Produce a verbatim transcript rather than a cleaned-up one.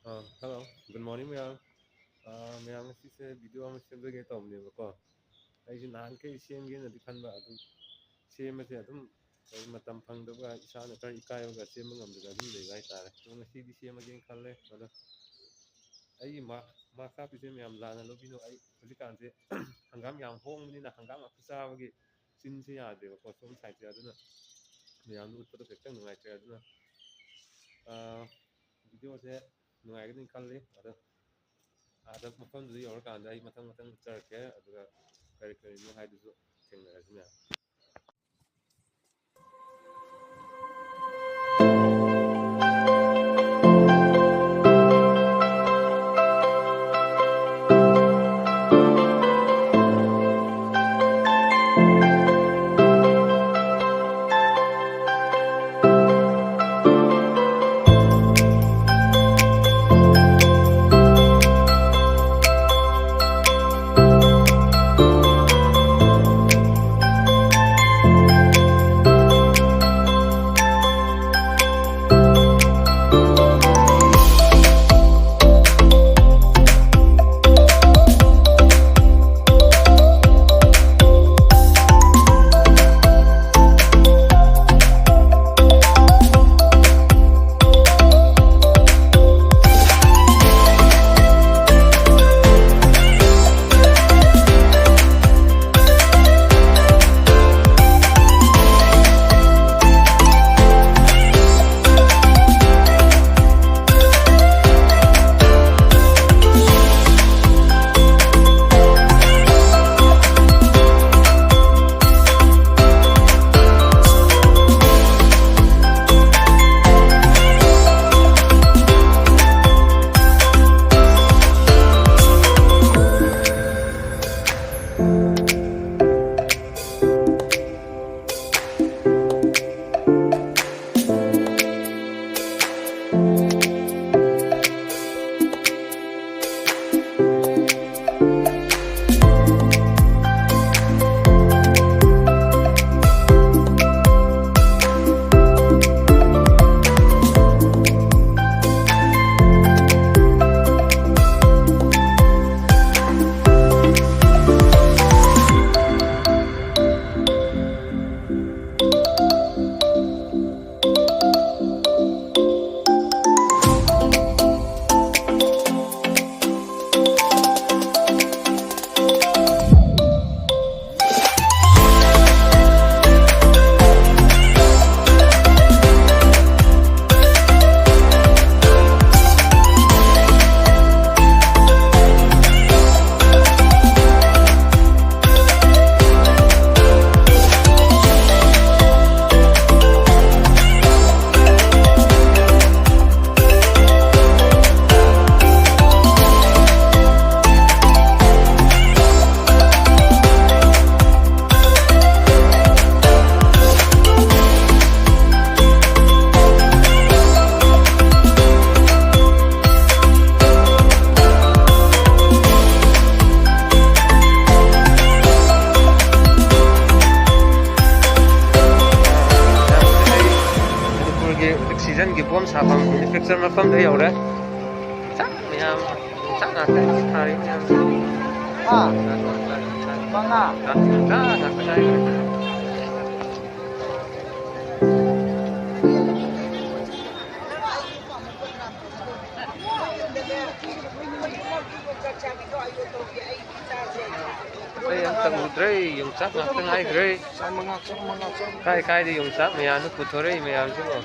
ꯑꯥ, hello, good morning ꯃꯌꯥꯝ꯫ ꯑꯥ, ꯃꯌꯥꯝ, ꯉꯁꯤꯁꯦ video ꯑꯃ ꯁꯦꯝꯖꯒꯦ ꯇꯧꯕꯅꯦꯕꯀꯣ꯫ ꯑꯩꯁꯦ ꯅꯍꯥꯟꯈꯩ ꯁꯦꯝꯒꯦꯅꯗꯤ ꯈꯟꯕ, ꯑꯗꯨ ꯁꯦꯝꯕꯁꯦ ꯑꯗꯨꯝ ꯑꯩ ꯃꯇꯝ ꯐꯪꯗꯕꯒ, ꯏꯁꯥꯅ ꯈꯔ ꯏꯀꯥꯏꯕꯒ ꯁꯦꯝꯕ ꯉꯝꯗꯅ ꯑꯗꯨꯝ ꯂꯩꯕ ꯍꯥꯏꯇꯥꯔꯦ꯫ ꯑꯗꯣ ꯉꯁꯤꯗꯤ ꯁꯦꯝꯃꯒꯦꯅ ꯈꯜꯂꯦ꯫ ꯑꯗꯣ ꯑꯩꯒꯤ ꯃꯥ-, mask ꯍꯥꯞꯄꯤꯁꯦ ꯃꯌꯥꯝ ꯂꯥꯟꯅ ꯂꯧꯕꯤꯅꯨ꯫ ꯑꯩ ꯍꯧꯖꯤꯛꯀꯥꯟꯁꯦ ꯍꯪꯒꯥꯝ ꯌꯥꯝ ꯍꯣꯡꯕꯅꯤꯅ ꯍꯪꯒꯥꯝ ꯉꯥꯛꯇ ꯆꯥꯕꯒꯤ ꯆꯤꯟꯁꯦ ꯌꯥꯗ꯭ꯔꯦꯕꯀꯣ, ꯁꯣꯝ side ꯁꯦ꯫ ꯑꯗꯨꯅ ꯃꯌꯥꯝꯗ ꯎꯠꯄꯗꯣ ꯈꯤꯇꯪ ꯅꯨꯡꯉꯥꯏꯇ꯭ꯔꯦ꯫ ꯑꯗꯨꯅ, ꯑꯥ, video ꯁꯦ ꯅꯨꯡꯉꯥꯏꯒꯅꯤ ꯈꯜꯂꯤ꯫ ꯑꯗꯣ ꯑꯥꯗ ꯃꯐꯝꯗꯨꯗ ꯌꯧꯔꯀꯥꯟꯗ ꯑꯩ ꯃꯊꯪ ꯃꯊꯪ ꯎꯠꯆꯔꯛꯀꯦ, ꯑꯗꯨꯒ ꯀꯔꯤ ꯀꯔꯤꯅꯣ ꯍꯥꯏꯗꯨꯁꯨ ꯊꯦꯡꯅꯔꯁꯤ ꯃꯌꯥꯝ꯫ ꯆꯠ ꯃꯐꯝꯗ ꯌꯧꯔꯦ꯫ ꯆꯥꯛ ꯃꯌꯥꯝ, ꯆꯥꯛ ꯉꯥꯛꯇ ꯊꯥꯔꯤ ꯃꯌꯥꯝ꯫ ꯍꯥ? ꯉꯥꯛꯇ ꯉꯥꯏꯔꯦ꯫ ꯃꯉꯥ꯫ ꯉꯥꯛꯇ ꯉꯥꯏꯔꯦ꯫ ꯑꯩ ꯑꯝꯇ ꯎꯗ꯭ꯔꯦ, ꯌꯣꯡꯆꯥꯛ ꯉꯥꯛꯇ ꯉꯥꯏꯈ꯭ꯔꯦ꯫ ꯀꯥꯏ ꯀꯥꯏꯗ ꯌꯣꯡꯆꯥꯛ ꯃꯌꯥꯝꯗꯨ ꯄꯨꯊꯣꯔꯛꯏ ꯃꯌꯥꯝꯁꯤꯕꯣ?